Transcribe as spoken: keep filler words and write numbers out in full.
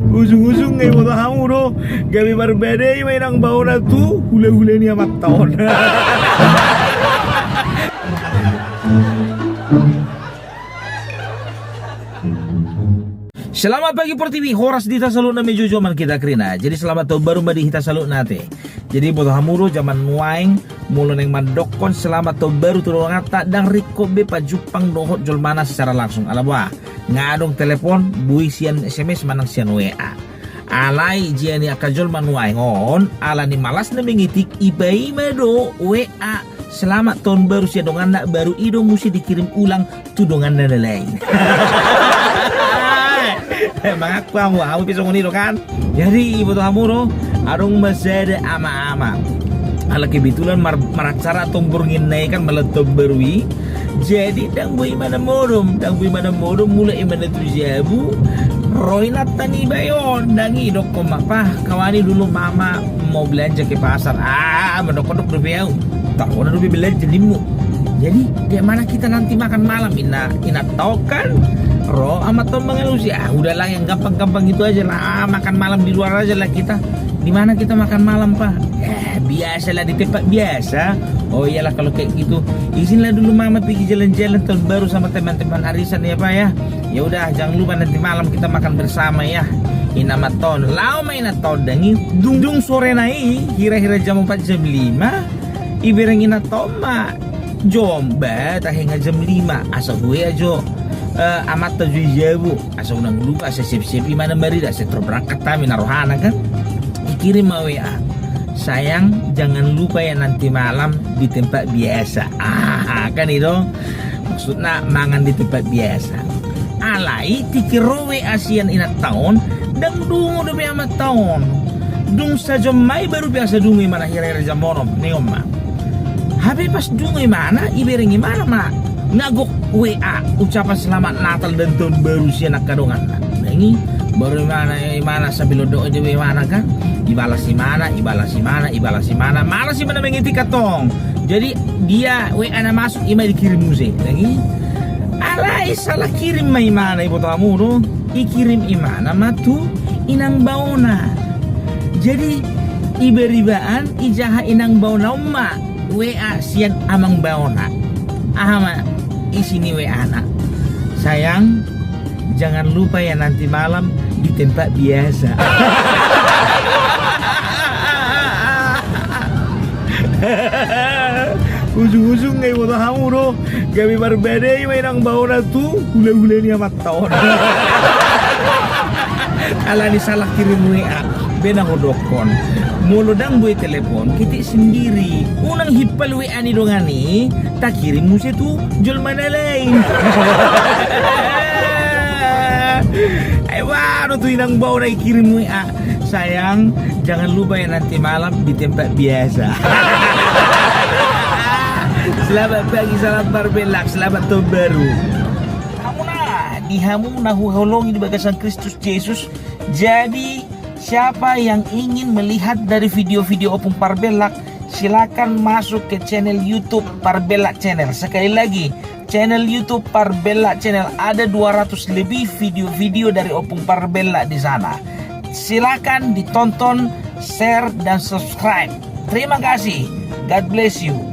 Ujung-ujungna iboto hamu do, gabe marbadai ma inang baona tu hulahula ni amanta on. Selamat pagi portibi, horas di hita saluhutna, mejojo ma hita kerina. Jadi selamat tahun baru ma di hita saluhutna ate. Jadi boto hamu do, jaman nuaeng molo naeng mandokkon selamat tahun baru tu donganta, ndang ringkot be pajumpang dohot jolmana secara langsung. Ala boha? Nga adong telepon, boi sian S M S manang sian W A. Alai jia ni angka jolma nuaeng on, ala ni malasna mengetik, ipaima do W A selamat tahun baru sian donganna, baru i do muse dikirim ulang tu donganna na lain. Eh, mangaku hamu, hamu pe songon i do kan? Jadi iboto hamu do, adong ma sada ama-ama. Ala kebetulan mar-, maracara tong bornginna i kan, malam tahun baru i. Jadi ndang boi imana modom, ndang boi imana modom, mulak imana tu jabu. Ro inanta niba i on, ndang i, dokkon ma, "Pah, kawan i dulu mama mau belanja ke pasar." Ah, mandok-ondok dope au. "Taruhon dope belanja," ninmu. Jadi, "Di mana kita nanti makan malam?" Ina, inanta on kan. Ro amanta on mangalusi, "Ah, udahlah, yang gampang-gampang itu aja lah. Ah, makan malam di luar aja lah kita." "Di mana kita makan malam, Pak?" "Eh, biasalah, di tempat biasa." "Oh iyalah kalau kayak gitu. Izinlah dulu mama pergi jalan-jalan tahun baru sama teman-teman arisan ya, Pak, ya. Ya udah, jangan lupa nanti malam kita makan bersama ya." Ina amanta on, laho ma inanta on, ndang i. Dung, dung sorena i, hira-hira jam opat jam lima, ibereng inanta on ma. Jom, ba, tahe nga jam lima, asa hu W A jo, eh, amanta jo i jabu, asa unang lupa, asa siap-siap imana marida, asa tor berangkat hami, na rohana kan. Dikirim ma W A, "Sayang, jangan lupa ya nanti malam di tempat biasa." Ah, kan i do. Maksudna mangan di tempat biasa. Alai tingki ro W A sian inanta on, ndang dungo dope amanta on. Dung sajom ma i baru pe asa dungo imana, hira-hira jam onom, ningon ma. Hape pas dungo imana, ibereng imana ma. Nga gok W A ucapan selamat Natal dan tahun baru sian angka donganna. Ndang i, baru imana, imana sambil odok ide imana kan. Ibalas imana, ibalas imana, ibalas imana. Malas imana mengetik antong. Jadi dia W A na masuk ima dikirim muse. Ndang i. Alai salah kirim ma imana, iboto hamu do. Ikirim imana ma tu inang baona. Jadi iba-ibaan ijaha inang baona on ma W A sian amang baona. Aha ma isi ni W A na? "Sayang, jangan lupa ya nanti malam di tempat biasa." Ujung-ujungna iboto hamu do, gabe marbadai ma inang baona tu hulahula ni amanta on. Ala ni salah kirim W A. Be na hudokkon, molo ndang boi telepon, ketik sendiri. Unang himpal W A ni dongan i takirim muse tu jolma na lain. Ai boha do tu inang baona ikirim W A, "Sayang, jangan lupa ya nanti malam di tempat biasa." Selamat pagi, salam parbelak, selamat tahun baru. Hamuna, di hamu na huhaholongi di bagasan Kristus Jesus. Jadi, siapa yang ingin melihat dari video-video Opung Parbelak, silakan masuk ke channel YouTube Parbelak Channel. Sekali lagi, channel YouTube Parbelak Channel, ada dua ratus lebih video-video dari Opung Parbelak di sana. Silakan ditonton, share, dan subscribe. Terima kasih. God bless you.